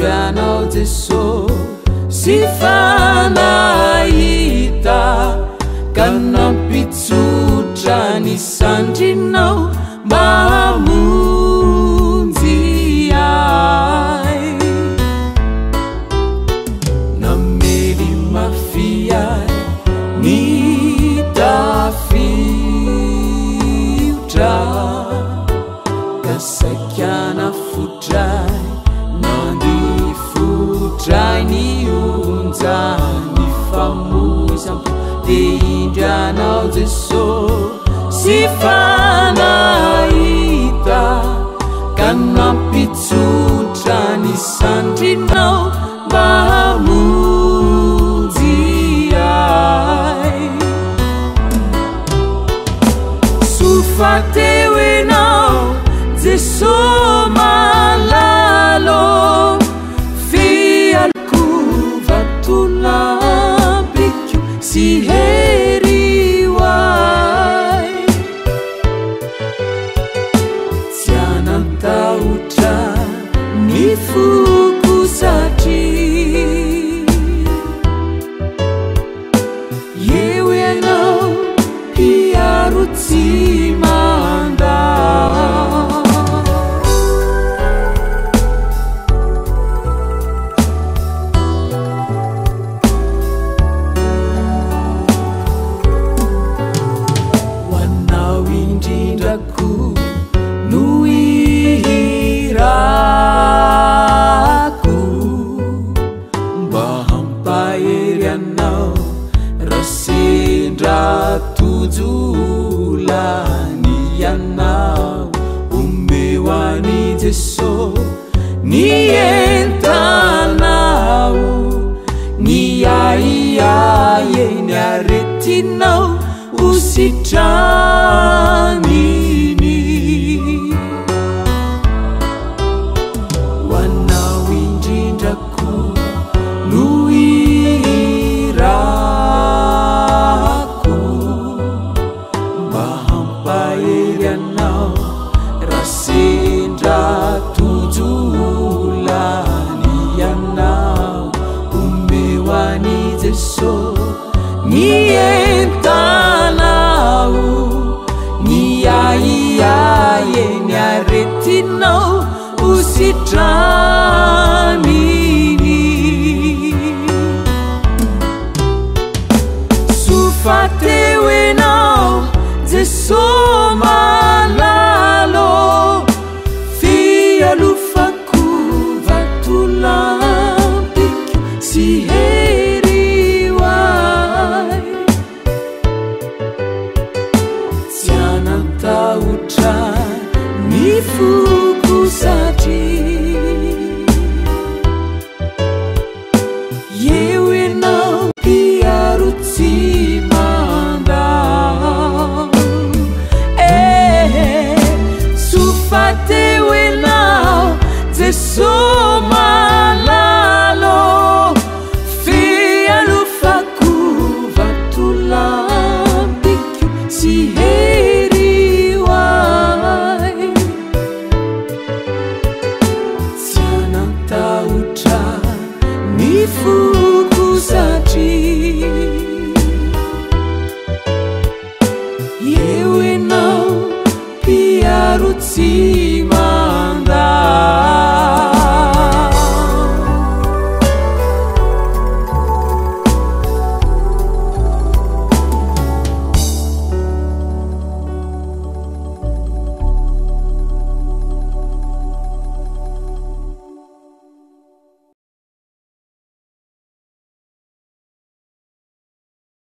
indro Ianao Jeso sy fanahita ka nampitsotra ny sandrinao mba hamonjy ahy. Namely mafy ahy ny tafiotra ka saika nafotra ahy, nandifotra ahy ny onjan'ny famoizam-po. Dia indro Ianao Jeso sy fanahita ka nampitsotra ny sandrinao mba hamonjy ahy. Soa fa teo Ianao Jeso malalo, fialoko vatolampiko sy hery ho ahy. Tsy hanan-tahotra ny foko satria eo Ianao mpiaro tsy mandà. Ho anao indrindra koa no ihirako, mba hampahery anao raha sendra tojo lany ianao. Omeo an'i Jeso ny entanao, ny ahiahy eny aretinao ho sitraniny. Ho anao indrindra koa no ihirako, mba hampahery anao raha sendra tojo lany ianao. Omeo an'i Jeso ny entanao, ny ahiahy eny aretinao ho sitraniny. Soa fa teo Ianao Jeso malalo, fialofako vatolampiko sy hery ho ahy. Tsy hanan-tahotra ny foko satria eo Ianao mpiaro tsy mandà. Soa fa teo Ianao Jeso malalo, fialofako vatolampiko sy hery ho ahy. Tsy hanan-tahotra ny foko satria eo Ianao mpiaro tsy